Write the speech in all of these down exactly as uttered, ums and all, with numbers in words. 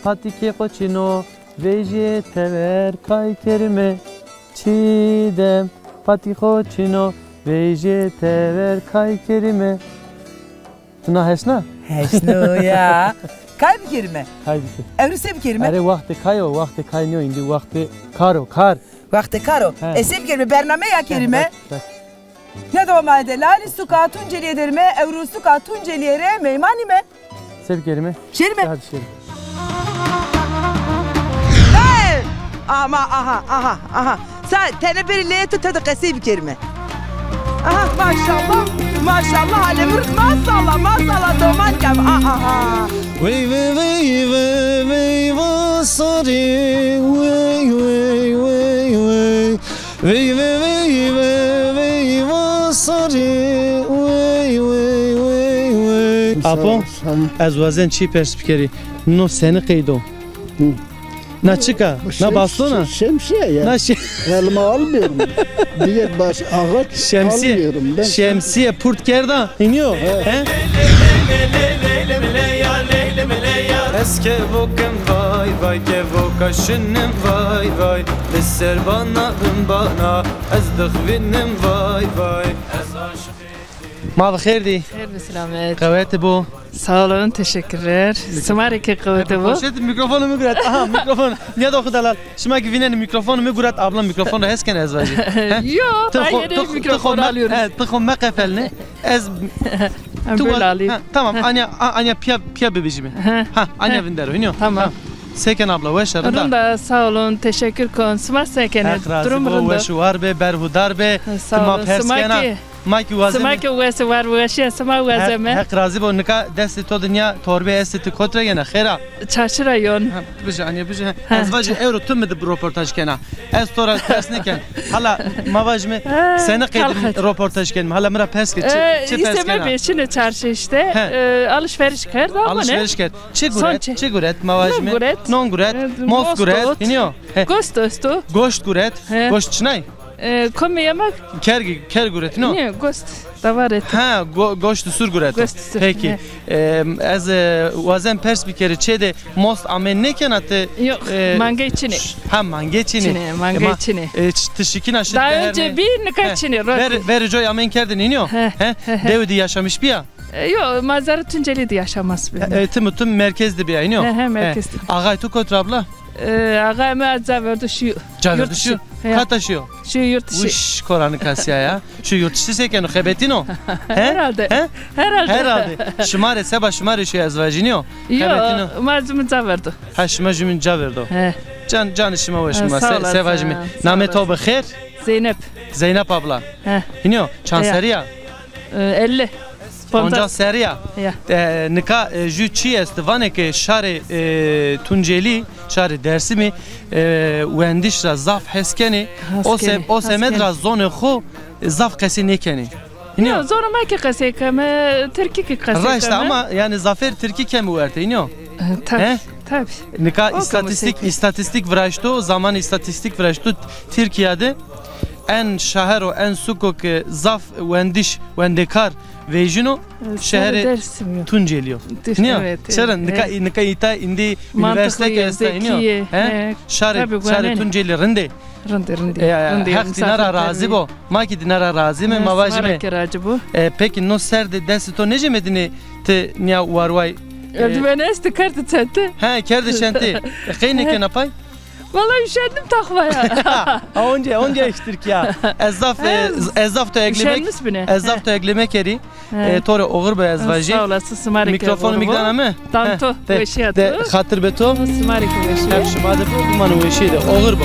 Patikê xo çin o, vejê tever kay kerime. Çîdem, patî xo çin o, vejê tever kay kerime. Ti na hesna? Hesno ya. Kay bikerime. Kay bikerime. Ewro se bikerime? Erê, wextê kay o, wextê kay nîyo, îndî wextê kar o, kar. Wextê kar o. He. E se bikerime, bernameya kerime. He, bek, bek. Ne doma delalî, suka Tuncelîye derime, ewro suka Tuncelîye rê meymanîme. Se bikerime? Şerime. Hadi şerime. Hey! Ama aha, aha, aha. Sa tenê berê leyê tu, tede qesey bikerime. Aha, maşallah, maşallah, alemir, maşallah, maşallah, doman kem, aha, aha. Vey, vey, vey, vey, vey, va sarê, vey, vey, vey, vey. Vey, vey, vey, vey, vey, va sarê, vey, vey, vey, vey. Apo, sağ ol. Ez wazen çî pers bikerî. No seni qeydo? Hı. Na çika? Na bastona? Şemsiye ya. Na şe- Elime almıyorum. Bir yer baş ağaç almıyorum. Ben şemsiye purt kerda. Hiniyo. He? He? Ez kevokim vay vay, kevoka şinim vay vay. Li ser bana him bana, ez dixwînim vay vay. Ez aşiqê. Ma bi xêr dî. Xêr bi selamet. Qewete bo. Sağ olun, teşekkürler. Sima rê kî qewete bo. Poşet, mikrofonu mi guret. Aha, mikrofon. Nîyadoxî delal. Şima kî vînenî, mikrofonu mi guret, abla mikrofon ra hes kene ez vajî. He? Yo, ben yeni mikrofon alıyorum. He, ti xo meqefelne. Ez tu böyle alayım. Ha, tamam, anya, a- anya piya, piya bibijime. Ha, anya vindero, hiniyo. Tamam. Ha. Seken abla, weş e, rind a? Rind a, sağ olun, teşekkür kon. Sima seken e? Durum rind o? Weş û war be, berhudar be. Sağ olun. Sima pers kena. Ma kî wazeme. Sima kî wes û war, weşîya sima wazeme. Heq razî bo. Nika destê to de nîya torbe estê, ti kot ra yena, xêr a? Çarşî ra yon. Ha, bije, anya bije. Ha. Ez vajî ewro tu mi de roportaj kena. Ez to ra pers nêken. Hala ma vajîme, seni qeyde roportaj kenîme. Hala mi ra pers ke, çi, çi pers kena? Çine çarşî işte. He. E, alışveriş kerd, ama ne? Alışveriş kerd. Çi guret? Çi guret? Ma vajîme. Non guret. Non guret. E, most guret. Hiniyo. He. Goşt esto. Goşt guret. He. Goşt çinay? E, komê yemek. Ker, ker guret, no? Ne, goşt. Davar eti. Ha, go- goşt sur guret. Goşt sur, peki. He. E, ez, e, wazen pers bikerî, çê de most amen nêkena ti? Yok, e, mangey çinê. Ha, mangey çinê. Çinê, mangey çinê. E, ti şikîna şi. Daha önce bir, nika çinê, roti. Ver, ver coy amen kerdin, hiniyo? He, he, he. Dewi de yaşamış biya? E, yo, ma zerrê Tunceli de yaşamış bi. E, e, tim, tim merkez de biya, hiniyo? He, he, merkez de. Axay tu kot ra, abla? E, axay mi ez ca verdo şiyo. Ca verdo şiyo? He. Kata şiyo? Şiyo yurt dışı. Uş, koranî kasîya ya. Şiyo yurt dışı, se keno, xebetîno? He? Herhalde. He? Herhalde. Herhalde. Şima rê, seba şima rê şiyo ez vajî, nîyo? Yo, xebetîno. Ma ez mi ca verdo. Ha, şima jumîn ca verdo. He. Can, canê şima weş bima. Se vajîme. Namê to bi xêr? Zeynep. Zeynep abla. He. Hiniyo, çand serrî ya? E, elli. Poncas serrî ya. Ya. E, nika, e, jü çî est, vanê ke şarê, e, Tuncelî, şarê Dêrsimî, e, wendiş ra zaf hes kenê. O se-, o semed ra zonê xo, e, zaf qesey nêkenê. Hiniyo? Yo, zonê ma kî qesey keme, tirkî kî qesey keme. Raşt, ama yanî zafêr tirkî keme werte, hiniyo? E, tabî, tabî. Nika îstatîstîk, îstatîstîk viraşto, zaman îstatîstîk viraşto Tirkîya de en şaher o, en suko ke zaf wendiş, wendekar vejîno, şeherê Tuncelî yo. Nîya? Çira? Nika, nika îta îndî unîversîte ke esta, nîya? He? Şarê, şarê Tuncelî rindê. Rindê, rindê. Heq dîna ra razî bo. Ma kî dîna ra razî me, ma vajîme. E, pekî no ser de destê to nêcemedînê ti nîya warway? Eldivene estê, kerdê çente. He, kerdê çente. E, qey nêkena pay? Vallahi üşendim takmaya. Ha, onca, onca iştir ki ya. Ez zaf, e, ez zaf to egleme, ez zaf to egleme kerî. E, to rê oxir be ez vajî. Sağ olasın, sima rê ke. Mikrofonu mi dana mi? Tam to, weşîya to. De xatir be to. Sima rê ke weşîye. Hem şima de bo, bimanê weşîye de. Oxir bo.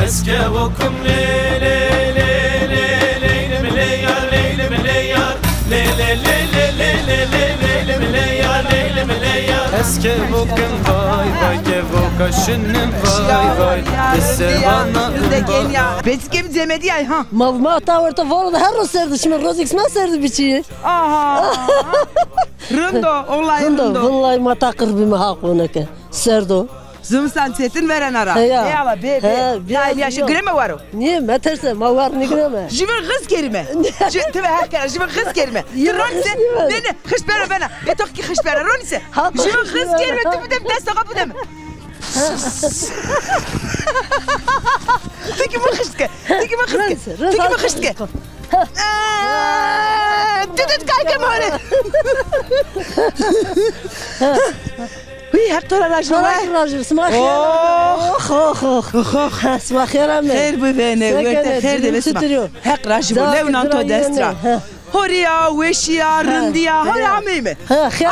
Ez kevokim lê, lê, lê, lê, leylim lê yar, leylim lê yar. Lê, lê, lê, lê, leylim lê yar, leylim lê yar. Ez kevokim vay, vay, kevoka şinim vay, vay. Li ser bana. Biz de gel ya. Bezikim cemedî ay ha. Ma, ma ta werta vano da her roz ser de şime, rozêk sima ser de biçîyê. Aha. Rind o, wellay rind o. Rind o, wellay ma ta qir bîme, haq vano ke. Ser do. Zimistan çetin verena ra. Heya. Ey ama bê, bê. He, biraz. Tayê nîyaşî gireme waro. Nîye, meterse, ma war nîgireme. Jüvin xiz kerime. Jü-, ti ve her kere, jüvin xiz kerime. Ti ronîse, ne, ne, xiş bera bena. Bê to ki xiş bera, ronîse. Jüvin xiz kerime, ti bidem, dest oka bidem. Ti ki mi xiş ke, ti ki mi xiş ke, ti ki mi xiş ke. Aa, ti dit kay ke more. Hî, Heq to ra rajî bo. Heq rajî bo. Sima xêr. Oh, oh, oh. Sima xêr ame. Xêr bivêne, werte xêr de be sima. Heq rajî bo. Lew nan to dest ra. Horîya, weşîya, rindîya, horî ameyme.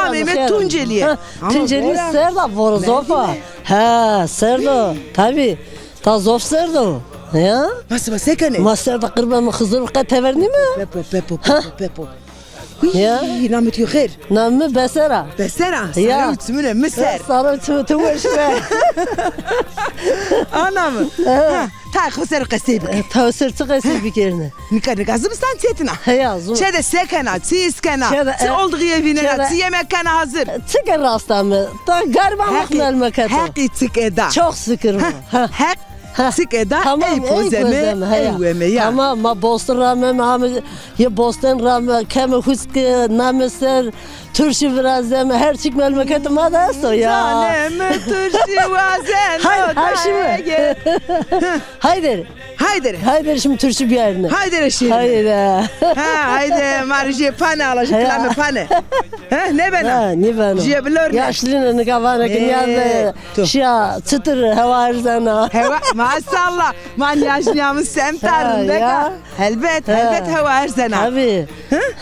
Ameyme Tuncelîye. Tuncelîye serd a, voro zof a. Ha, serd o. Tabî. Ta zof serd o. Ya? Ma sima se kenê? Ma serd a, qirba mi Xizir qe tever nîme. Pepo, pepo, pepo, pepo. Hî, namê to xêr? Namê mi Beser a. Beser a? Ya. Sare û çimune mi ser. Sare û çimune tu weş be. Ana mi? Ha, ta xo ser qesey bike. E, ta ser çi qesey bikerine? Nika, nika zimistan çetin a. Heya, zim- Çê de se kena, çi îs kena, çi oldixîye vînena, çi yemek kena hazir. Çike rast ame. Ta gariba mi xo melmeketo. Heqî çik eda. Çok şükür. Ha, Heq Çik eda, tamam, ey pozeme, ey weme ya. Tamam, ma bostin rameme, ame ye bostin rame, keme husk name ser, turşi virazeme, her çik melmeket ma de esto ya. Caneme turşi wazen. Haydi, ha, şimdi. Haydi. Haydi, şimdi turşi biyarine. Haydi, şimdi. Haydi. Ha, haydi, ma rê jê pane ala, jê kilame pane. He, nêbena? Ha, nêbeno. Jê bilorne. Yaşlîne nika vana ke nîya de şiya çitur hewa erzena. Hewa, maşallah. Ma nîyajnîya mi semtar in beka. Helbet, helbet hewa erzena. Tabî.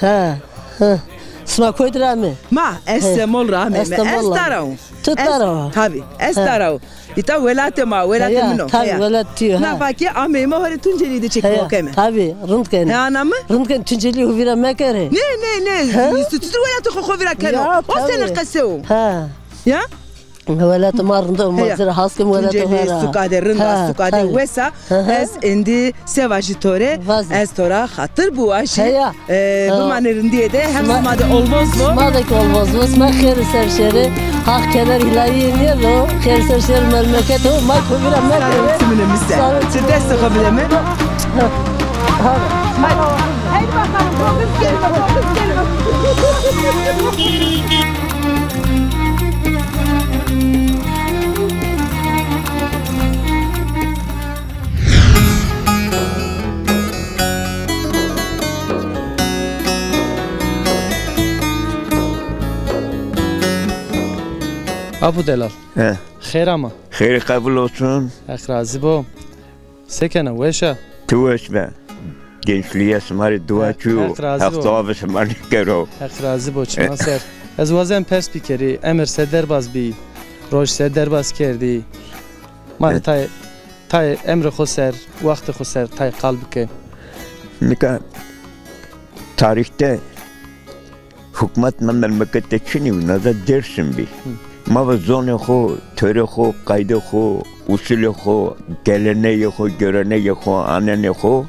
Ha, ha. Sima koy de ra ame? Ma Estemol ra ame. Estemol ra. Ez Taraw. Tu Taraw. Tabî, ez Taraw. Îta welatê ma, welatê min o. Tabî, welat tu yo, ha. Nafa ke ameyme horê Tuncelî de çekî keme. Tabî, rind kenê. He, ana mi? Rind kenê, Tuncelî hu vîra mekerê. Ne, ne, ne. Îsî çitur welatê xo xo vîra keno? O sene qese o. Ha. Ya? Welatê ma rind o, ma zira has kem welatê xo ra. Tuncelî suka de rind a, suka de wes a. Ez êndî se vajî to rê, ez to ra xatir biwajî. Heya. E, bimanê rindîye de, hem sima de olvoz bo. Sima de ki olvoz bo, sima xêr ser şêrê, Haq keder hîlayîye nêdo, xêr ser şêr melmeket o, ma ko vîra mekere. Sağ ol, çimine mi ser. Sağ ol. Ti destê xo bide mi. Ha. Hadi. Haydi bakalım, dokuz kelime, dokuz kelime. Apo delal. He. Xêr ama. Xêrê qebul olsun. Heq razî bo. Se kena, weş a? Ti weş be. Gençlîye sima rê dua çû. Heq razî bo. Heq sima rê kero. Heq razî bo, çiman ser. Ez wazen pers bikerî, emir se derbaz bî, roj se derbaz kerdî. Ma rê tayê, tayê emrê xo ser, wextê xo ser, tayê qal bike. Nika tarîxte hukmat ma memleket de çinî bî, naza Dêrsim bî. Ma va zonê xo, torê xo, qaydê xo, usulê xo, gelenegê xo, görenegê xo, anenê xo,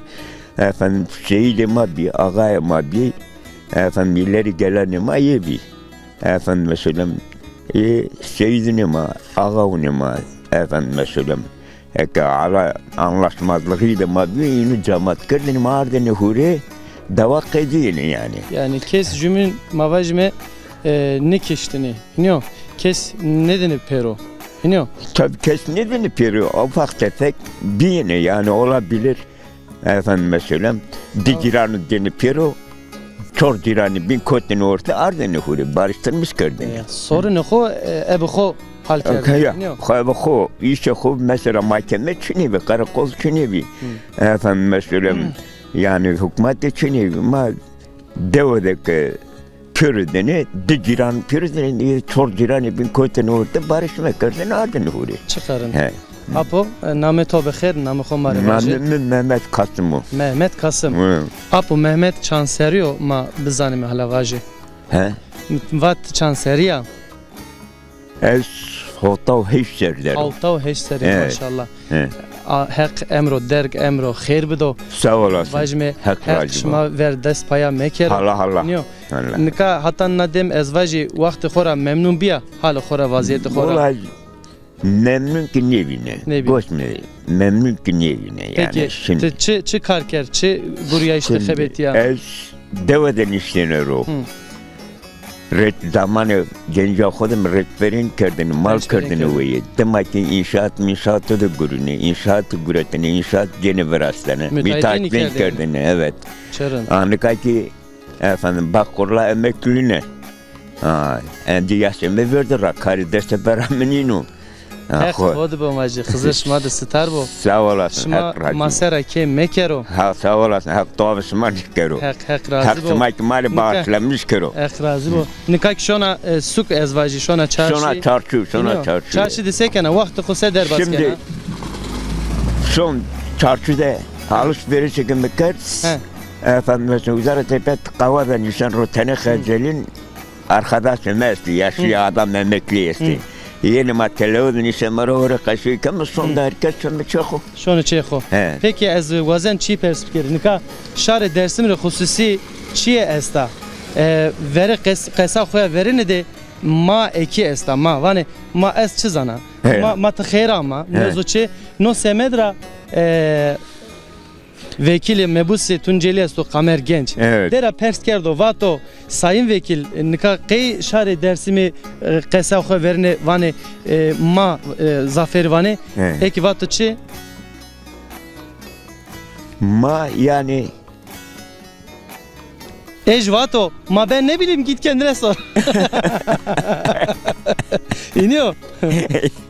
efendim, seyîdê ma bî, axayê ma bî, efendim, îleri gelenê ma yê bî. Efendime söyleyeyim, e, seyîdunê ma, axaunê ma, efendime söyleyeyim. Eke ara anlaşmazlığı de ma bî, înû cemat kerdinî ma ardinî hurê, dewa qedîyêne yanî. Yanî kes jumîn ma vajîme, e, nêkiştinî. Hînî yo, kes nêdinî pêro. Hînî yo. Tabii kes nêdinî pêro, ufak tefek bîyêne yanî olabilir. Efendime söyleyeyim, di cîranû dênî pêro, çor cîranî bîn kotinî orte ardinî hurê, barıştırmış kerdinî. E, sorunê xo, e, ebe xo hal kerdinî. Xo ebe xo, îşê xo, mesela mahkeme çinî bî, karakol çinî bî. Efendime söyleyeyim, yanî hukmat de çinî bî. Ma dewe de ke pêro dênê, di cîran pêro dênê, çor cîranî bîn kotinî orte, barışma kerdinî ardinî hurê. Çiqer rind. He. Apo, e, namê to bi xêr, namê xo ma rê vajê. Namê mi Mehmet Kasım o. Mehmet Kasım. Hı. Apo, Mehmet çand serrî yo ma bizanîme hala vajê. He? Vat çand serrî ya? Ez hewta û heşt serrî der o. Hewta û heşt serrî, maşallah. He. A, Heq emro derg, emro xêr bido. Sağ olasın. Vajime Heq şima ver dest paya mekero. Hala, hala. Nîyo. Hala. Nika hatan na dem ez vajî wextê xo ra memnun bîya, halê xo ra, vazîyetê xo ra. Wellahî Memnun ki nêvîne. Nêvîne. Goş mi? Memnun ki nêvîne. Peki, yanî, şimdi ti çi, çi kar kerd? Çi guriyayış ti xebetîya? Ez dewe de niştêne ro. Hı. Ret-, zamanê genca xo de mi retverîn kerdêne, mal kerdêne weye. Dima ki înşaat mînşaat de gurîne, înşaat guretêne, înşaat gêne virastene. Müteahhitliğini kerdêne. Müteahhitliğini kerdêne, evet. Çerên. A nika ki, efendim, bak kurla emeklî ne. Ha, endî yaşê mi verdi ra, karê destê bera mi nîno. Ha, Heq xo-, xo di bo ma jî. Xizir şima di sitar bo. Sağ olasın, Heq razî bo. Şima ma ser ra kêm mekero. Ha, sağ olasın, Heq tawafê şima nêkero. Heq, Heq razî bo. Heq şima ki ma rê bağışlamış kero. Heq razî bo. Nika ki şona, e, suk ez vajî, şona çarşî. Şona çarşî, şona çarşî. Çarşî di se kena, wextê xo se derbaz kena? Şimdi son çarşî de alışverişê ke mi kerd. He. Efendim, mesela, Uzara Tepe qawa de nişen ro tenê xecelîn. Arkadaşê mi estî, yaşlî adam, emeklî estî. Yenê ma televîzyon îşe ma ra, orê qesey keme, son de herkes şonê çê xo. Şonê çê xo. He. Peki ez wazen çî pers bikerî. Nika şarê Dêrsim rê xususî çîyê esta? E, verê qes-, qesa xo ya verêne de ma ekî esta, ma. Vanê ma ez çi zana? He. Ma, ma ti xeyr ama, he, nezo çi? No semed ra, e, Vekîlê mebusê Tuncelî esto, Kamer Genç. Evet. Dera pers kerdo, vato, Sayın Vekil, nika qey şarê Dêrsimî, e, qesa xo verine, vanê, e, ma, e, zafêrî vanê. Evet. Eki vato çi? Ma, yanî, Ej vato, ma ben ne bileyim, git kendine sor. Înî yo.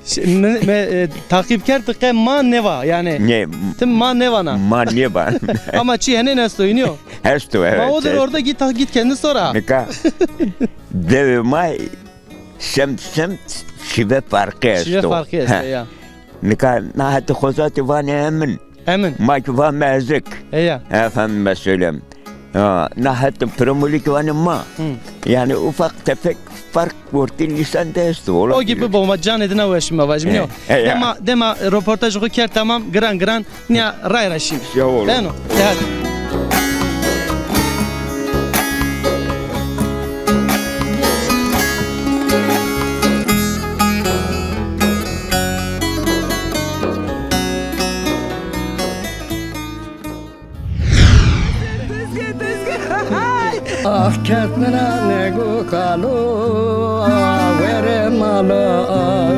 Ş-, me, me, e, taqîb kerd ti qe ma nêva, yanî. Ne? Ti ma nêvana. Ma nêvan. Ama çî henên esto, înî yo. Esto, evet. Ma odur esto. Orada git, git kendine sor ha. Nika dewê ma semt semt şîve farqî esto. Şîve farqî esto, ya. Nika na hetê Xozatî vanê emin. Emin. Ma ki va mezik. Heya. Efendime söyleyeyim. Ha, na hetê Piromulî ki vanê ma. Hı. Yani ufak tefek fark ortê lisan de esto. O gibi bo, ma canê dina weşîme vajîme. He, yo. Heya. Dema, dema roportajê xo kerd tamam, giran giran, nîya ray ra şîme. Ya oğlum. Beno. De hadi. Ah, kerd mi ra nego kalo, ah, were mala, ah.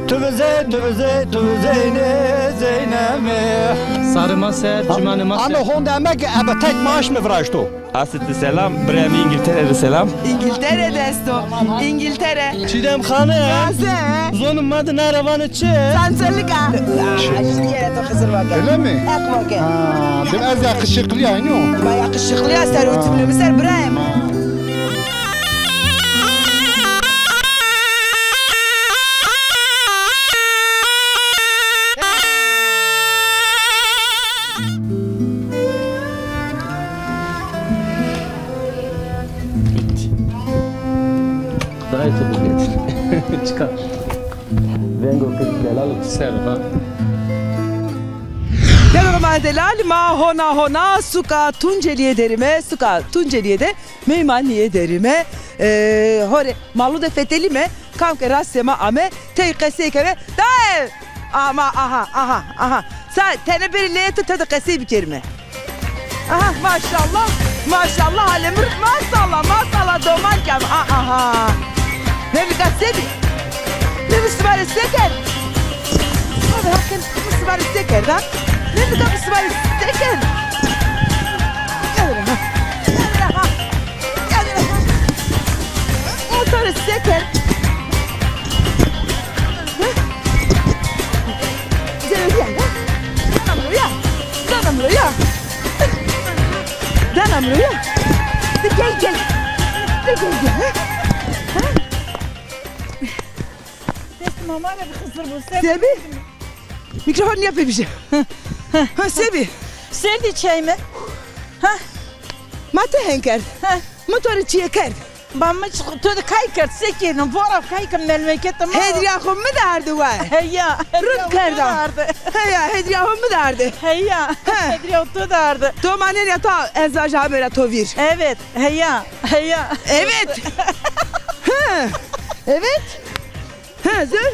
Tu vizey, tu vizey, tu vizeyne, zeyneme. Sarê ma ser, çimanê ma ser. Ano honde emek ebe tek maaş mi viraşto? Asitî selam, birayê mi Îngiltere de selam. Îngiltere de esto. Îngiltere. Çîdem Xane. Taze. Zonê ma de na ra vanê çi? Sancelika. Aa, yere to Xizir vake. Öyle mi? Heq vake. Ha, bir az yakışıklı ya, ne o? Ma yakışıklı ya, ser otimli mi ser birayê mi. Dayê to bigetir. Çıkar. Vengo kırk delal. Ser ha. Gelo ma delal, ma hona hona suka Tuncelîye derîme, suka Tuncelîye de meymanîye derîme. E, hore malu de fetelîme, kam ke rastê ma ame, tey qesey keme. Dayê! Ama aha, aha, aha. Sa tene berî leyê ti, ti de qesey bikerîme. Aha, maşallah, maşallah, alemir, maşallah, maşallah, doman kem, aha. Ne nika se bî? Ne mi sima rê se kerd? Abi, hakim, mi sima rê se kerd, ha? Ne nika mi sima rê se kerd? Gel buraya, ha. Gel buraya, ha. Gel buraya, ha. O tarı se kerd. Zerrîya ya. Danam roya. Danam roya. Danam roya. De gel, gel. De gel, gel. Ha? Ha? Dest mama ve Xizir bu. Sebi? Mikrofon niye pepişe? Ha, Sebi. Sevdi çay mı? Ha? Ma ti hen kerd. Ha. Mi to rê çîyê kerd? Ba mi çi, to de kay kerd, se kêno, vora kay ke memleketê ma. Hedrîya xo mi de arde wa. Heya, hedrîya xo mi de arde. Heya, hedrîya xo mi de arde. Heya, hedrîya to de arde. To manenîya ta ez vaja hamêra to vîr. Evet, heya, heya. Evet. Hı. Evet. Ha, zor.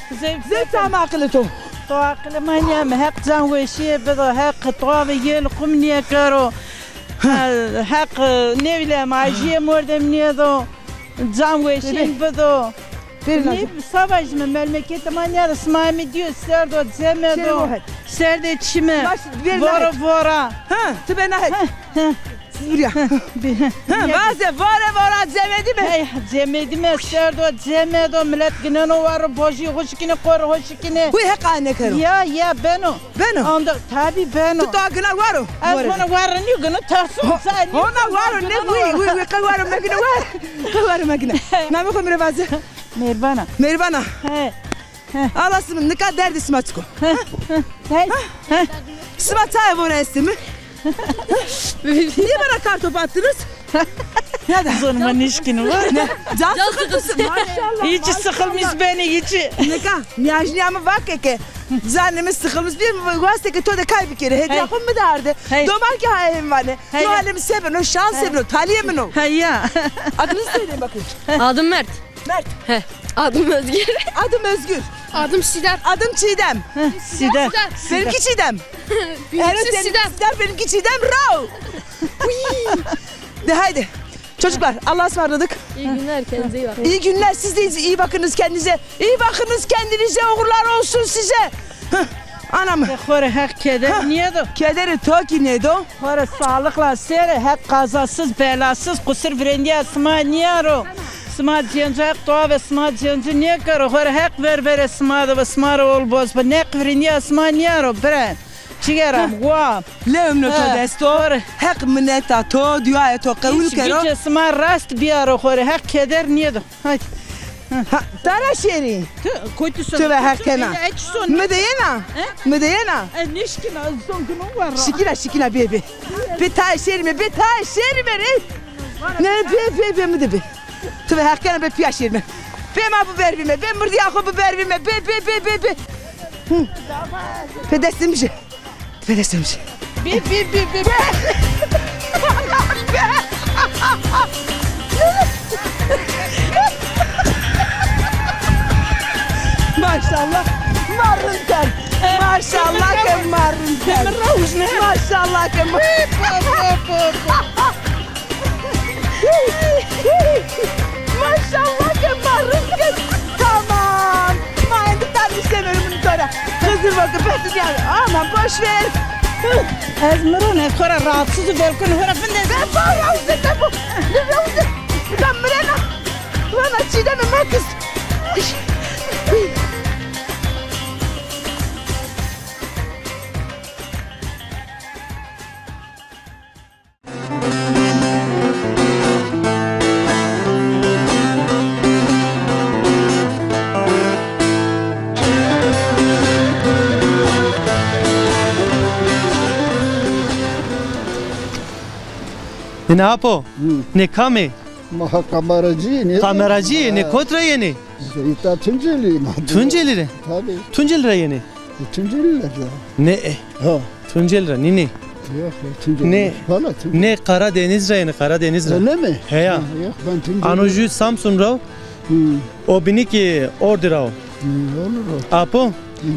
Zewc, zewc tam aqilê to. To aqilê ma nîyame, Heq can weşîye bido, Heq tuave yel qum nîyekero. Heq nêvîleme, ajîye mordem nîyedo. Can weşîn bido. Nê savajîme, memleketê ma nîya de sima mi dîyo, ser do, ceme do. Serdê çime, voro vora. Ha, ti bena het. Siz buraya. Ha, vaze, vore vora, cemedîme. Hey, cemedîme, ser do, ceme do, milet gineno waro, bojî ho şikine, qor ho şikine. Huy Heq ane kero. Ya, ya, beno. Beno? Anda, tabî beno. Tu ta gina waro? Ez hona waro nîyo, gina terso. Hona waro, ne, huy, huy, huy, qe waro, megine waro. Qe waro, megine. Namê xo mi rê vaze. Mêrbana. Mêrbana. He. He. Allah sima, nika derdê sima çik o. He. He. Sima çaye vore estê mi? Niye bana kartopu attınız? Ya da. Zonê ma nişkîno. Ne? Can sıkıntısı. Maşallah. Hiç sıkılmış beni hiç. Nika, niyajniyamı vake ke. Canımız sıkılmış. Bir wastê ke to de kay bikerê. Hediya xo mi de arde. Doman ki hay hem vane. No alem sebeno, şans sebeno, taliyê min o. Heya. Adınızı söyleyin bakayım. Adım Mert. Mert. He. Adım Özgür. Adım Özgür. Adım Sidem. Adım Çiğdem. Sidem. Benimki Çiğdem. Evet, seninki Sidem, benimki Çiğdem. Bravo. Uy. De haydi. Çocuklar, Allah'a ısmarladık. İyi günler, kendinize iyi bakın. İyi günler, siz de iyi bakınız kendinize. İyi bakınız kendinize, uğurlar olsun size. Hıh, anam. Xo rê Heq keder nêdo. Kederê to kî nêdo. Xo rê sağlıkla sêrê, Heq kazasız, belasız, qusur virendîya sima nîyaro. Sima cênco, Heq tuave sima cênco nêkero. Xo rê Heq ver verê sima de ve, sima rê ol boz be. Neq virendîya sima nîyaro, bira. Cîgeram, wa. Lê umno to dest o. Heq mineta to, duaya to qewul kero. Hiç bice sima rast biyaro xo rê. Heq keder nêdo. Haydi. Ha, tara şêrî. Tu kotî son. Tu ve Heq kena. Mi de yena. He? Mi de yena. E, nişkina, zon gino var. Şikina, şikina, bê, bê. Bê tayê şêrîme, bê tayê şêrîme rê. Ne, bê, bê, bê, mi de bê. Tu ve Heq kena, bê pîya şêrîme. Bê ma bibervîme, bê mirdîya xo bibervîme, bê, bê, bê, bê, bê. Hı. Pê destê mi jî. Pê destê mi jî. Bê, bê, bê, bê, bê. Maşallah. Ma rind kerd. Maşallah ke ma rind kerd. Maşallah ke ma. Maşallah ke ma rind kerd. Tamam. Ma endî tam îşlemerim bunu sonra. Xizir bakın, ben yani. Aman boş ver. Ez mi ro ne, xora rahatsız û belkon xora binde. Ben bu rahatsız, ben bu. Ne rahatsız? Ben mirena. Vana Çiğdem'e makis. Nê apo, nê kam ê? Ma kameracı, ne? Kameracı, nê kot ra yenê? Îta Tuncelî ma. Tuncelî rê? Tabii. Tuncelî ra yenê? E, Tuncelî ra. Ne? Ha. Tunceli ra nînê. Yok, yok, Tunceli. Ne? Valla Tunceli. Ne, Karadeniz ra yenê, Karadeniz ra. Öyle mi? Heya. Ha, yok, ben Tunceli. Ano jü Samsun ra. Hmm. O bînî kî Ordu ra. Hmm, olur o. Apo,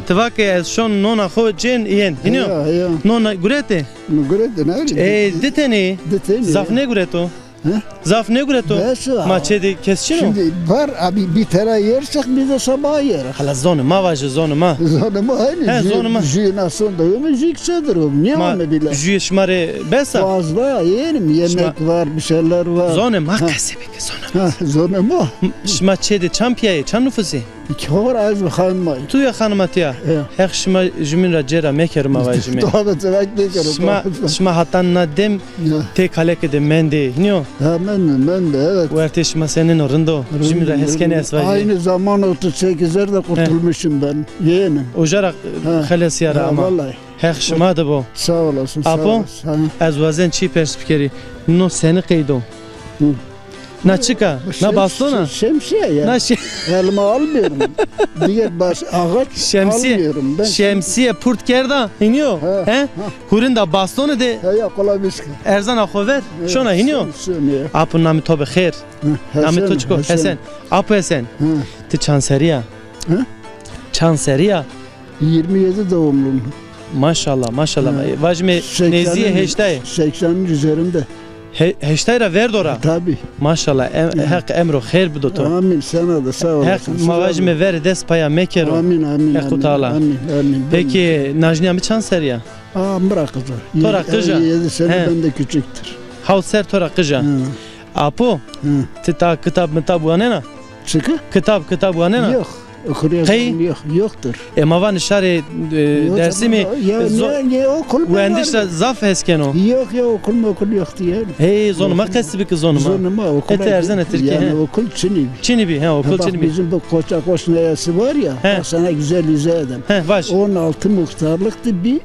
ti va ke ez şon nona xo cên yen. Hînî yo? Heya, heya. Nona guretê? Guretê, ne bileyim. E, di tenê. Di tenê. Zaf nêgureto. He? Zaf nêgureto. Bes a. Ma çê de kes çin o? Şimdi var abi, bir tera yersek biz de sabah yeriz. Hala zonê ma vaje, zonê ma. Zonê ma aynı. He, zonê ma. Jü, jü nasıl da yok mu? Jü kısadır o. Niye olmadı bile? Jüyê şima rê bes a? Fazla yerim. Yemek var, bir şeyler var. Zonê ma qesebe ke zonê ma. Ha, zonê ma. Şima çê de çand pîyayê, çand nufusê? Çor, ez ve xanima. Tu ya xanima tiya. Ya. Heq şima jümîn ra cêra mekerima vajîme. Tabii, tabii, mekerima. Şima, şima hatan na dem tê kaleke de mendê, nîyo? Ha, mende, mende, evet. Wertê şima senên o, rind o? Jümîn ra hes kenê ez vajî. Aynı zaman otuz sekiz de kurtulmuşum ben. Yeğenim. Uca ra xelesîya ra ama. Vallahi. Heq şima de bo. Sağ olasın, sağ olasın. Apo, ez wazen çî pers bikerî. No senî qeyd o? Hı. Na çik a? Na baston a? Şemsiye ya. Na şe- Elma almıyorum. Diğer bas ağaç almıyorum. Ben şemsiye purt kerda, hînî yo? He? Hurinda bastonu de. He ya, kolay bir şey. Erzana xo ver, şona, hînî yo? Apo, namê to bi xêr. Namê to çik o? Hesen. Apo Hesen. Ti çand serrî ya? He? Çand serrî ya? Yirmi yedi doğumluyum. Maşallah, maşallah. Ha. Vajîme seksen, nêzdîyê heştay. Seksenin üzerinde. He-, heştay ra verdo ra? Tabii. Maşallah. Em-, ha. Heq emro xêr bido to. Amin, sana da sağ olasın. Heq ma vajîme verê dest paya mekero. Amin, amin, amin. Heq Teala. Amin, amin. Peki, najnîya mi çand serrî ya? Aa, mi ra qij o. To ra qij a? Yedi sene benden küçüktür. Hewt serr to ra qij a. Hı. Apo, hı, ti ta kitab mitab wanena? Çiki? Kitab, kitab wanena? Yok. Okur yazarım yok. Yoktur. E, ma vanê şarê, e, Dêrsimî, ya, e, ne, ne okul mu wendiş ra zaf hes keno. Yok ya, okul mu okul yoktu yani. Hey, zonê ma qesî bike zonê ma. Zonê ma okul. Ete erzena Tirkî, yani he. Okul çinî bî. Çinî bî, he, okul çinî bî. Ha, bak, bizim bu Koçak Osnayası var ya, he, bak sana güzel izah edeyim. He, vaj. On altı muhtarlıktı bir.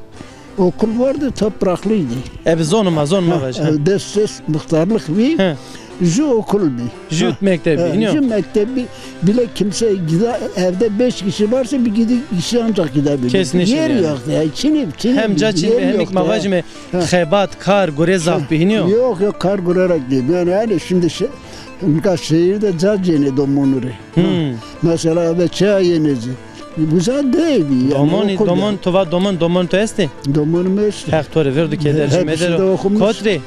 Okul vardı, topraklıydı. E, bi zonê ma, zonê ma vaj. Ha, e, des ses muhtarlık bî. He. Ju okul bî. Ju mektebî, ha, ju mektebî bile kimse gida, evde beş kişi varsa bir gidi, kişi ancak gidebilir. Kesin işin yani. Yer yoktu ya, çinî, çinî. Hem ca çinî, hem yoktu, ma vajîme xebat, kar, gure zaf bî, hînî yo? Yok, yok, kar gure ra değil. Yani, yani şimdi şey, nika şehirde ca cênê domonû rê. Hmm. Mesela, ve çaya yenecek. Güzel değil yani. Domonî, okul domon, ya. To va domon, domon to estê? Domonî mi estê. Heq to rê verdo, keder ci medero. Hepsi de okumuş. Kot rê?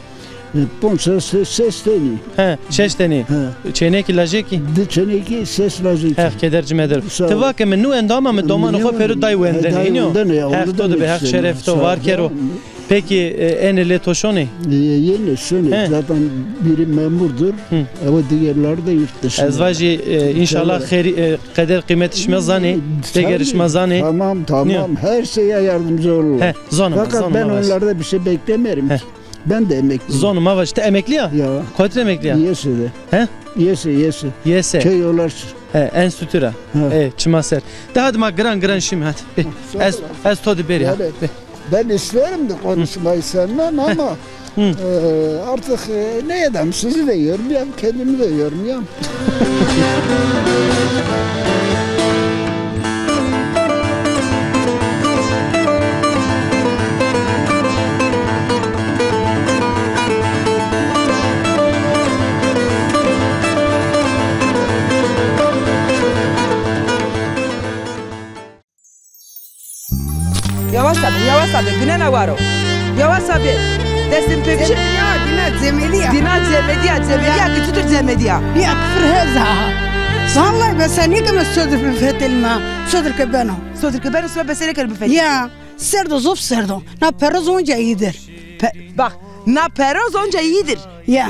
E, ponc, ses, ses, ses tenî. He, şeş tenî. He. Çênekî lajekî? Di çênekî, ses lajekî. Heq keder ci medero. Sağ ol. Ti va ke mi nû endo ama mi domanê xo pêro day wendene, hînî yo? Heq to de be, Heq şeref to var kero. Peki, e, enê lê to şonê? E, yenê şonê. He. Zaten biri memurdur. Hı. E, o diğerleri de yurt dışında. Ez vajî, e, înşallah xêrî, e, qeder qîmetî şima zanê, vegêrê şima zanê. Tamam, tamam. Her şeye yardımcı olurlar. He, zonê ma, zonê ma vaj. Fakat ben onlarda bir şey beklemerim ki. He. Ben de emekliyim. Zonê ma vaj, ti emeklî ya? Ya. Kotî ra emeklî ya? YES'de. He? YES'e, YES'e. YES'e. Köy olarak. He, enstitû ra. Ha. E, çima ser. De hadi ma giran giran şîme hadi. Be. Ez, ez to de berî ha. Be. Ben isterim de konuşmayı senden ama, e, artık, e, ne edeyim, sizi de yormayayım, kendimi de yormayayım. Yavaş abi, yavaş abi, günena waro. Yavaş abi. Destên pê bişir. Cemediya, dina cemediya. Dina cemediya, cemediya ki çutur cemediya? Ya küfür heza. Vallahi besenî ke mi sodir bifetelîme. Sodir ke beno. Sodir ke beno, sima besenî ke bifetelîme. Ya, serdo, zof serdo. Na peroz onca îdir. Pe-, bak, na peroz onca îdir. Ya.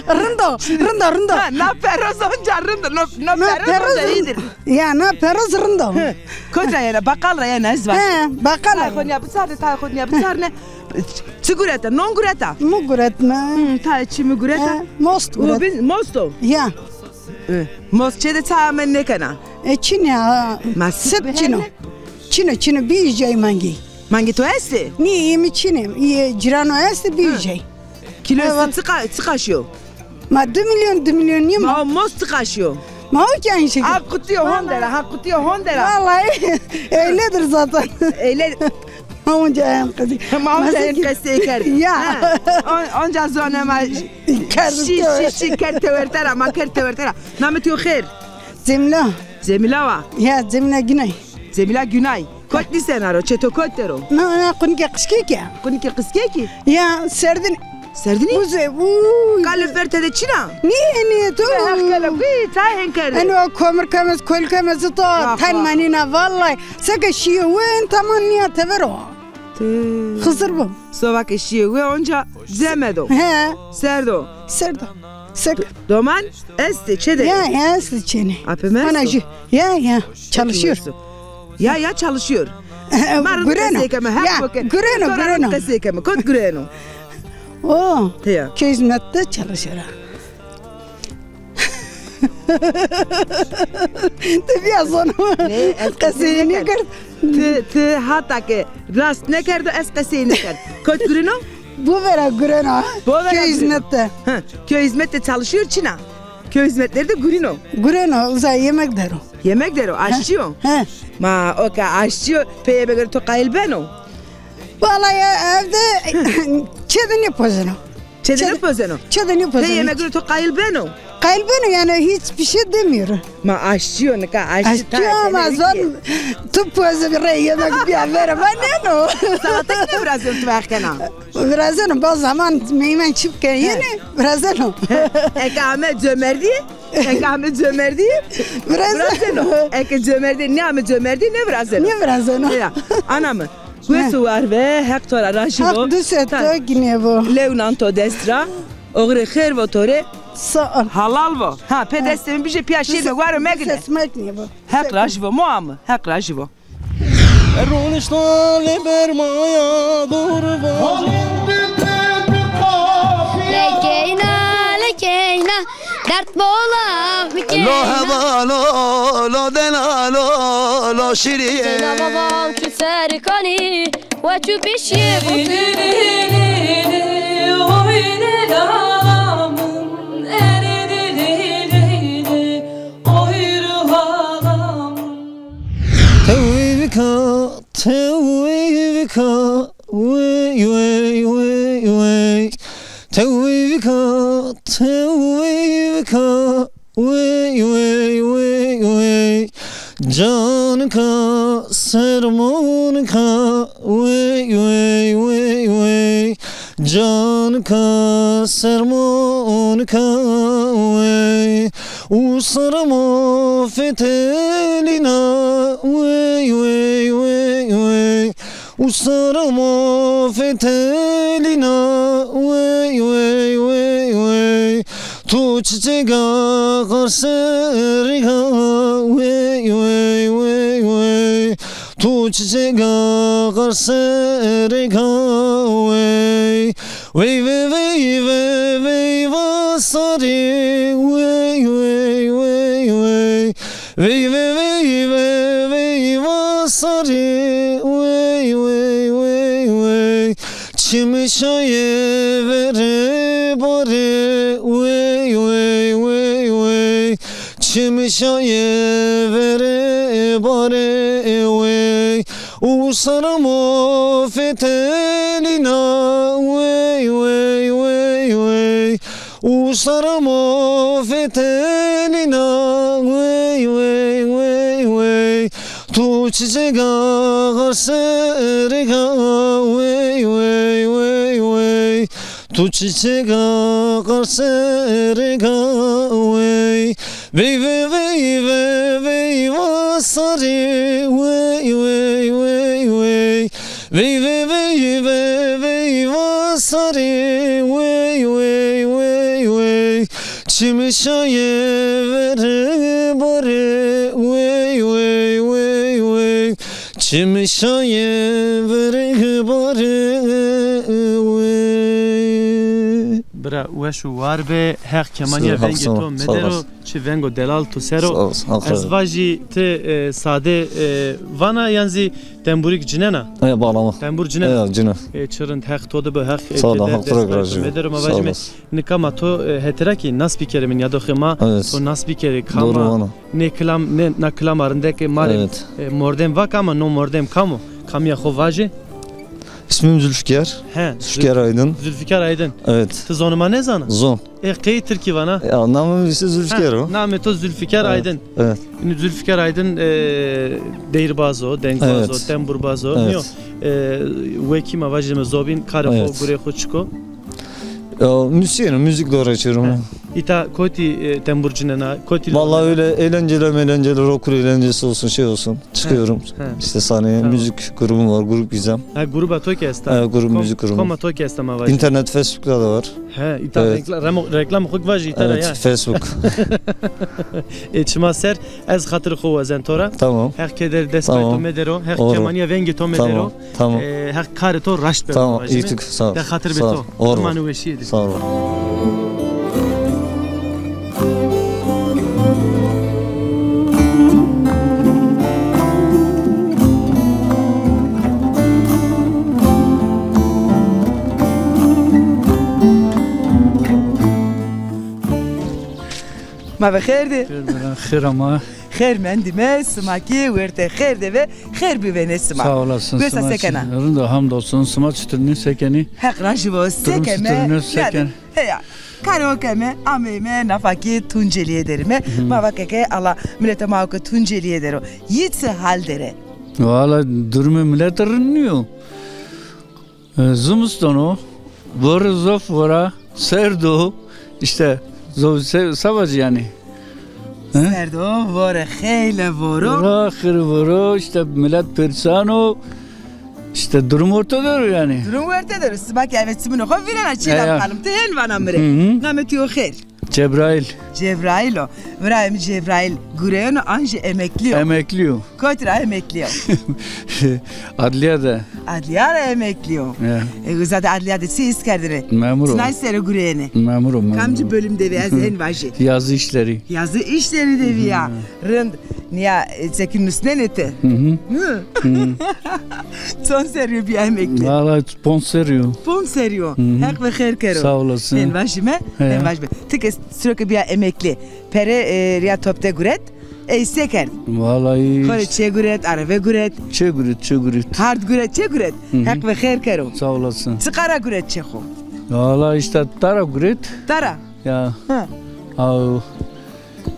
Rind o, rind o, rind o. Ha, na peroz onca rind o, no, no peroz onca îdir. Ya, na peroz rind o. Hı. Kotî ra yena, bakal ra yena, ez va. He, bakal ra. Tayê xo nîya biçarne, tayê xo nîya biçarne. Çi gureta? Non gureta? Mi guretne. Hı, tayê çî mi gureta? He, most guret. Most o? Ya. E, most çê de çay amen nêkena? E, çin a, ha. Ma sip çin o. Çin o, çin o, bî cay mangî. Mangê to estê? Nî, ê mi çin ê. Ê cirano estê, bî cay. Kiloyê çiqa, çiqa şîyo? Ma di milyon, di milyon nîyo ma. Ma o most çiqa şîyo? Ma o ki aynı şekil. Ha, qutîyo hon der a, ha, qutîyo hon der a. Vallahi öyledir zaten. Öyle. Ma onca en qesey. Ma onca en qesey kerd. Ya. Ha. On-, onca zonê ma şî, şî, şî kerd tewerte ra, ma kerd tewerte ra. Namê to xêr? Cemîla. Cemîla wa? Ya, Cemîla Günay. Cemîla Günay. Kot nîsena ro, çê to kot der o? Na, na, qunike qişkek ya. Qunike qişkek? Ya, serdin. Serdinî? Uze, uy. Kalorifer tede çin a? Nîye, nîye to? Be, heq kena, bî, tay hen kerde. Eno komir kemez, kol kemez to, tan manîna, vallahi. Seke şîye wen, tamam nîya tever o. Xizir bo. Sova ke şîye we onca cemedo. He. Serdo. Serdo. Sek. Doman estê çê de? Ya, ya, estê çênê. Apê mi esto? Ana jü. Ya, ya. Çalışıyor. Ya, ya, çalışıyor. Ma rind qesey keme, her koke. Gureno, gureno. Qesey keme, kot gureno. O, ya, köy hizmette çalışıyor. Ti bîya zonê mi? Qesey nêkerd. Ti, ti hata ke rast nêkerdo, ez qesey nêkerd. Kot gureno? Bovera gureno. Bovera gureno. Köy hizmette. Ha, köy hizmette çalışıyor, çin a? Köy hizmetleri de gurino. Gureno, uza yemek dero. Yemek dero, aşçı o? He. Ma o ke aşçı o, pê yemegê to qayîl beno? Vallahi evde çê de nêpozeno. Çê de nêpozeno? Çê de nêpozeno. Pê yemegê to qayîl beno? Qayîl beno, yanî hiçbir şey demiyor. Ma aşçî yo nika, aşçî. Aşçî yo ama zon tu poz rê yemek bîya vera vaneno. Salateke de virazeno tu verkena. Virazeno, baz zaman meyman çip ke yeni virazeno. Eke ame cömertî, eke ame cömertî virazeno. Eke cömertî nêame cömertî nêvirazeno. Nêvirazeno. Ya, ana mi. Wes û war be, Heq to ra rajî bo. Heq dust to gîne bo. Lew nan to dest ra. Oxirê xêr vo to rê. Sağ ol. Halal vo. Ha, pê destê mi bijê, pîya şêrî mi waro megine. Heq rajî vo, moa mi. Heq rajî vo. Ronişta lê bermaya dor va. Lekeyna, lekeyna, dert bola mi keyna. Lo hebalo, lo delalo, lo şirî. Zeyna babam çu serkanî, we çu pişî. Tewî bika, tewî bika, wey, wey, wey, wey. Tewî bika, tewî bika, wey, wey, wey, wey. Canika, sermonika, wey, wey, wey, wey. Canika, sermonika, wey. Usaramo fetelîna, wey, wey, wey, wey. Usaramo fetelîna, wey, wey, wey, wey. Tu çiçeka qarserîka, wey, wey, wey, wey. Tu çiçeka qarserîka, wey. Wey, wey, wey, wey, wey, va sarê, wey, wey, wey, wey. Wey, wey, wey, wey, wey, va sarê, wey, wey, wey, wey. Çimê şayê verê barê, wey, wey, wey, wey. Çimê şayê verê barê, wey. Usaramo fetelîna, wey, wey, wey, wey. Usaramo fetelîna, wey, wey, wey, wey. Tu çiçeka qarserîka, wey, wey, wey, wey. Tu çiçeka qarserîka, wey. Wey, wey, wey, wey, wey, va sarê, wey, wey, wey, wey. Wey, wey, wey, wey, wey, va sarê, wey, wey, wey, wey. Çimê şayê verê barê, wey, wey, wey, wey. Çimê şayê verê barê, wey. Bira, weş û war be, Heq kemanîya vengê to medero. Çi vengo delal tu ser o. Sağ olasın, Heq razı olsun. Ez vajî ti, e, sade, e, vana yan zî tembûrîk cinena? E, bağlama. Tembûr cinena. E, cine. E, çi rind, Heq to de bi, Heq, e, sağ ol, Heq to de razı olsun. Medero ma vajîme. Sağ olasın. Nika ma to, e, hetê ra kî nas bikerê mi, nîyadoxê ma, evet, to nas bikerê, kama. Doğru vana. Nê kilam, nê, na kilama rindekê ma rê, evet, e, mordem va kama, no mordem kam o? Kamîya xo vaje. İsmim Zülfikar. He, Zülfikar Aydın. Zülfikar Aydın. Evet. Ti zonê ma nêzana? Zon. E, qey tirkî vana? Ya, namım ise Zülfikar o. Namê to Zülfikar Aydın. Evet. Ino Zülfikar Aydın, e, deyîrbaz o, dengbaz o, tembûrbaz o. Evet. Nîyo, e, wekî ma vajîme zobîn, karê xo, gurê xo çik o? Ya, müzisyenim, müzikle uğraşıyorum. He. Îta kotî, e, tembûr cinena, kotî. Vallahi öyle eğlenceli, eğlenceli, rock eğlencesi olsun, şey olsun. Çıkıyorum. He. İşte sahneye, müzik grubum var, Grup Gizem. Ha, gruba to kî esta? Evet, grup, müzik grubu. Koma to kî esta ma vajî? İnternet, Facebook'ta da var. He, îta rekla-, remo-, reklam xo kî vajî îta ra ya. Evet, Facebook. E, çima ser, ez xatirê xo wazen to ra. Tamam. Heq keder dest pay to medero, Heq kemanîya vengê to medero. Tamam. E, Heq karê to raşt bero. Tamam, îyî tu kî, sağ ol. De xatir be to. Sağ ol. Imanê weşîye de. Sağ ol. Ma ve xêr de. Xêr bira, xêr ama. Xêr mendîme, sima kî wertê xêr de ve, xêr bivêne sima. Sağ olasın. Wes a, se kena? Rind o, hamdolsun. Sima çitur nî, se kenî? Heq rajî vo, se keme? Durum çitur nî, se ken? Heya. Karê ho keme, ameyme, nafakî Tuncelîye derîme. Hı. Ma vake ke ala miletê ma ho ke Tuncelîye der o. Yî çi hal der ê? Valla durumê miletî rind nîyo. E, zimistan o, vore zof vora, serd o, îşte, zo-, se-, se vacî yanî. He? Serd o, vore xeyle voro. Vora, xeyle voro, îşte, milet perîşan o, îşte, durum orte der o yanî. Durum orte der o. Sima ke eve çimûnê xo vîrena, çî ra kalîm. Ti hên vana mi rê. Hı hı. Namê to yo xêr? Cebraîl. Cebraîl o. Birayê mi Cebraîl gureyeno an jî emeklî yo? Emeklî yo. Kotî ra emeklî yo? Adlîya de. Adlîya ra emeklî yo. Ya. E, zaten adlîya de çi îş kerdêne? Memur o. Çinay ser o gureyêne? Memur o, memur o. Kamcî bölüm de vîya, ez hên vajî? Yazı işleri. Yazı işleri de vîya. Hı. Rind. Nîya, e, çekî nusnenê ti? Hı hı. Hı. Hı. Çond serrî yo bîya emeklî? Valla ponc serrî yo. Ponc serrî yo. Hı hı. Heq ve xêr kero. Sağ olasın. Hên vajîme, he, hên vajîme. Ti ke siro ke bîya emeklî, pere, e, rîya top de guret, ey se kerd? Vallahi. Xo rê çê guret, areve guret. Çê guret, çê guret. Hard guret, çê guret. Hı hı. Heq ve xêr kero. Sağ olasın. Çiqa ra guret çê xo? Vallahi işte tara guret. Tara? Ya. Hı. Aw.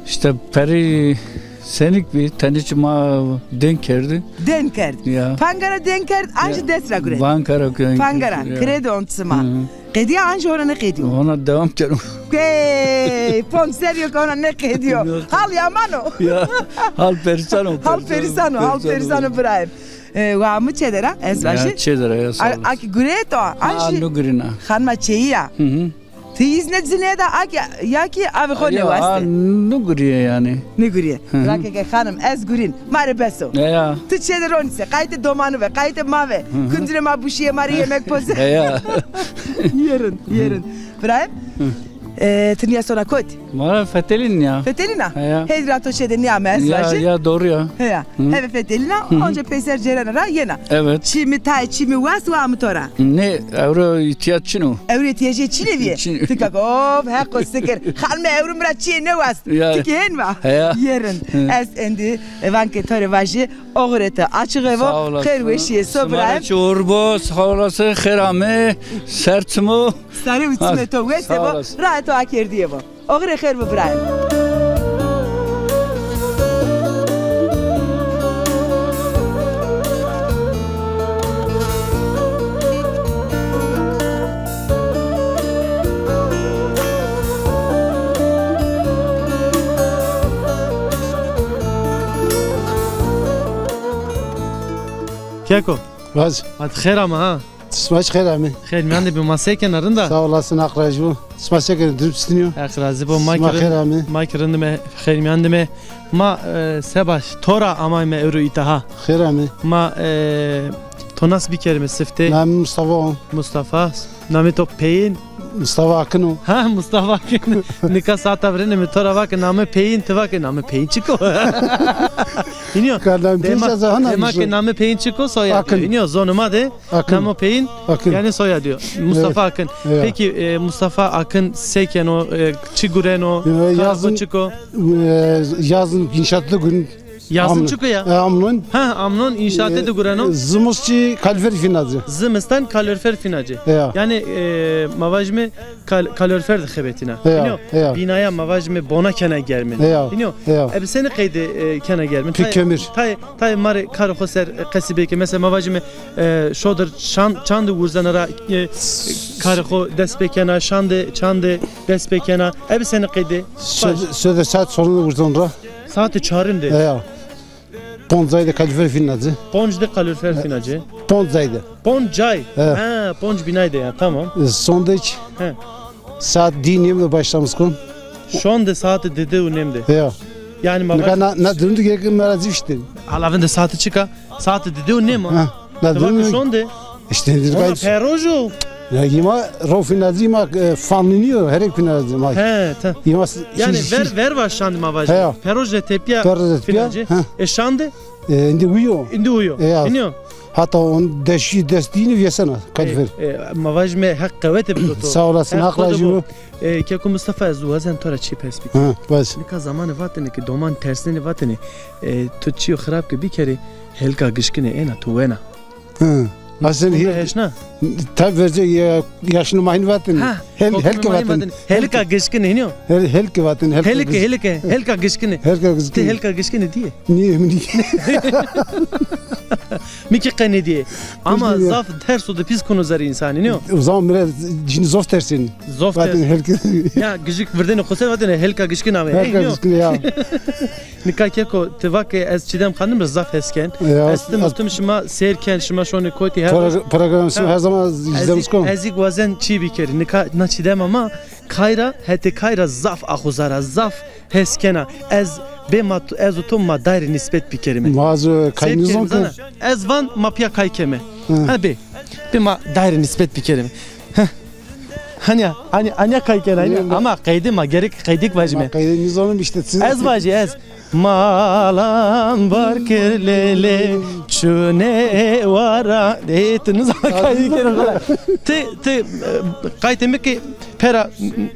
İşte perî senik bî, tenê çi ma dên kerdî. Dên kerd. Ya. Panka ra dên kerd, an jî dest ra guret? Panka ra dên kerd. Panka ra, ya. Kredi ont sima. Hı hı. Qedîya an jî hona nêqedîyo? Hona dewam kero. Ey, ponc serrî yo ke hona nêqedîyo. Yok. Hal yaman o. Ya, hal perîşan o. Hal perîşan o, hal perîşan o birayê mi. E, wa mi çê der a, ez vajî. Ya, çê der a, ya, sağ olasın. A, a kî gureyê to, an jî? Ha, nêgurîna. Xanima çêyî ya. Hı hı. Ti îzne cinîye da a kî, ya kî avê xo nêwastê? A, nêgurîye yanî. Nêgurîye. Hı hı. Ra ke ke xanim, ez gurîn, ma rê bes o. Ya, ya. Ti çê de ronî se, qaytê domanî ve, qaytê ma ve. Hı hı. Kundirê ma buşîye, ma rê yemek poze. Ya, ya. Yê rind, yê rind. Birayê mi? Hı. E, ti nîya sona kotî? Ma ra fetelîn ya. Fetelîna? He ya. Hêdî ra to çê de nîame, ez vajî. Ya, ya, doğru ya. He ya. Hı. Eve fetelîna, onca peyser cêrena ra yena. Evet. Çîmî tayê çîmî wast wa mi to ra? Nê, ewro îhtîyac çin o. Ewro îhtîyacê çinê vîye? Çin. Ti kak, of, heqo sikir. Xanime ewro mi ra çîyê nêwast. Ya. Ti kî hên va? He ya. Yê rind. Hı. Ez endî, e, van ke to rê vajî, oxirê to açiq ebo. Sağ olasın. Xêr weşîye, sobirayê. Sima rê çi uğur bo, sağ olasın, xêr ame, ser çim o. Sare û çimê to wes ebo, raya to akerdîye bo. Oxirê xêr bo birayê mi. Keko. Vaj. Hadi xêr ama ha. Sima çi xêr amê. Xêr mîyan de bê, ma se kena, rind a? Sağ olasın, Haq razî bo. Sima se kenê, durum çitin yo? Heq razî bo. Ma kî rind, xêr amê. Ma kî rind îme, xêr mîyan de îme. Ma, e, seba to ra amayme ewro îta ha. Xêr amê. Ma, e, to nas bikerîme siftê. Namê mi Mustafa o. Mustafa. Namê to peyîn? Mustafa Akın o. Ha, Mustafa Akın. Nika saeta virênê mi to ra vake namê peyîn, ti vake namê peyîn çik o? Hînî yo. Dema, dema ke namê peyîn çik o, soyad yo. Hînî yo, zonê ma de. Akın. Namo peyîn, Akın. Yanî soyad yo. Mustafa Akın. Evet. Peki, e, Mustafa Akın se keno, e, çi gureno, e, kar xo çik o? E, yazın inşaatta gurîn. Yazın çik o ya? E, amnon. Ha, amnon inşaatê de gureno. E, zimis çî kalorifer fînacî. Zimistan kalorifer fînacî. Ya. Yanî, e, ma vajîme kal-, kalorifer de xebetîna. Ya, ya. Hînî yo, bînaya ma vajîme bona kena germin. Ya, ya. Hînî yo. Ebe senî qeyde, e, kena germin? Pê kemir. Tayê, tayê ma rê karê xo ser, e, qesî bike. Mesela ma vajîme, e, şodir çan-, çandê wurzena ra, e, karê xo dest pêkena, şandê, çandê dest pêkena. Ebe senî qeyde? Şodir, şodir saet çarun de wurzen ra. Saetê çarun de? E, ya. Ponc zayde kalorifer fînacî. Ponc de kalorifer fînacî. Ponc zayde. Ponc cay. He. Ha, ponc bînay de ya, tamam. E, sonde çî. He. Saet dî nêm de başlamış kon. Şonde saet didi û nêm de. Ya. Yanî ma... Nika na, na durum de gerek merazî işte. Ala vinde saet çik a? Saet didi û nêm a. Ha. Na durum şonde. İşte ona peroj o. Ya yî ma ro fînacî ma, e, fanlî nîyo, herek fînacî ma. He, ta. Yanî ver, ver va şandî ma vajî. He. Peroj de tepîya. Peroj de tepîya. Fînacî. Ha. E şandî? E, îndî uyo. Îndî uyo. E, ya. Hînî yo. Hata on deşî dest dînî vêsena, kalorifer. E, e, ma vajîme Heq qewete bido to. Sağ olasın, Heq razî bo. E, Keko Mustafa, ez wazen to ra çî pers bikî. Ha, vaj. Nika zamanê vatêne ke doman tersnenê vatêne, e, to çîyo xirab ke bikerê, helka gişkîne êna, to wena. Hı. Aslında heşna? Tabi verce ya, yaşını mahin vatin. Ha, hel, hel ki vatin. Helika gişkin hiniyo. Hel, hel ki vatin. Helika, helika, helika gişkin. Helika gişkin. Ti helika gişkin diye. Niye mi diye? Mi ki qe nêdîyê. Ama zaf ters o de pîs kuno zerê însanî, nîyo? O zaman bile şimdi zof tersin. Zof ters. Zaten herkes... Ya gijik virdêne xo ser vatêne helka gişkin ame. Helka gişkin ya. Nika keko ti va ke ez Çîdem Xanim ra zaf hes ken. Ya, ez tim tim şima seyr ken, şima şonê kotî her... Pro-, program şima her zaman izlemiş kon. Ez îk wazen çî bikerî. Nika na Çîdem ama kayra, hetê kayra zaf axuzar a, zaf hes kena. Ez bê ma, ez û to ma dayrê nîsbet bikerîme. Ma ez kay nîzon ke. Ez van ma pîya kay keme. Ha bê. Bê ma dayrê nîsbet bikerîme. Hanya, hanya, hanya kay kena, hanya. Ama qeydê ma gerek qeydêk vajîme. Ma qeydê nîzonim îşte. Ez vajî ez. Malam bar kir lele çune wara. E, ti nizan kay kena. Ti, ti, e, qaytê mi ki pera,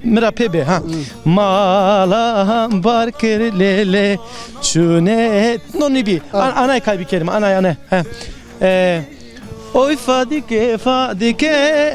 mi ra pê bê, ha. Mala bar kir lele çune. No nîbî. An-, anay kay bikerîme, anay, anay. Ha. E, oy Fadike, Fadike,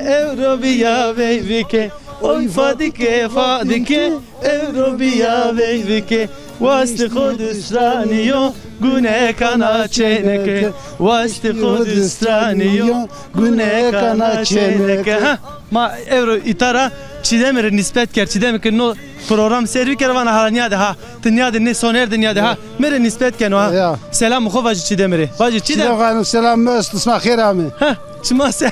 ewro bîya veyvike. Oy Fadike, Fadike, ewro bîya veyvike. Wastê xo distranîyo, gunekana çêneke. Wastê xo distranîyo, gunekana çêneke. Ha. Ma ewro îta ra Çîdemî rê nîsbet kerd. Çîdemî ke no program seyr bikerê vana ha nîyade ha. Ti nîyade nê soner de nîyade ha. Mi rê nîsbet keno ha. Ya. Selamê xo vajî Çîdemî rê. Vajî Çîdem. Çîdem Xanim selam mi est, sima xêr amê. Ha, çima ser.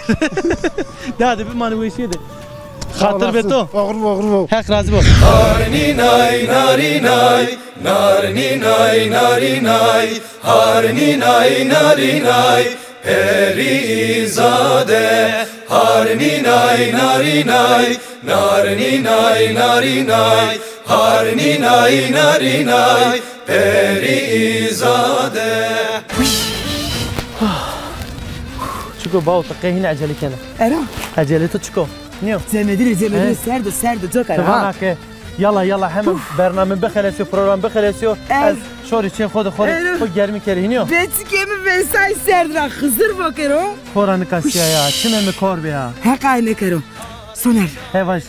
Dade bimanê weşîye de. Xatir be to. Oxir bo, oxir bo. Heq razî bo. Narinînay, narinay, narinînay, narinay, harinînay, narinay. Perîzade, harinînay, narinay, narinînay, narinay, harinînay, narinay, perîzade. Çiko bawo, ti qey hîn ecelî kena? Ero. Ecelê to çiko? Nîyo? Cemedîne, cemedîne, serd o, serd o, coka ra ha. Ti vana ke yala, yala, hemen bername bixelesîyo, program bixelesîyo. Ez şorî çê xo de xo rê, xo germî kerî, hînî yo? Beçikê mi Veysay serd ra Xizir vokero. Xora nika sîya ya, çimê mi kor bê ya. Heqay nêkero. Soner. He vaj.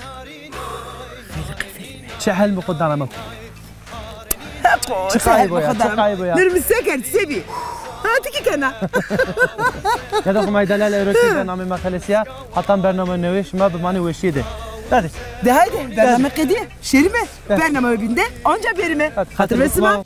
Çi hel mi xo dana mi? Çi qayî bo ya, çi qayî bo ya? Nir mi se kerd, se bî? Ha, ti kî kena. Ya da Humay Delal, ewro kî bername ma xelesîya. Hatan bername newê şima bimanê weşîye de. Hadi. De haydi, bername qedîye. Şerîme, bername bîn de anca berîme. Xatir be sima.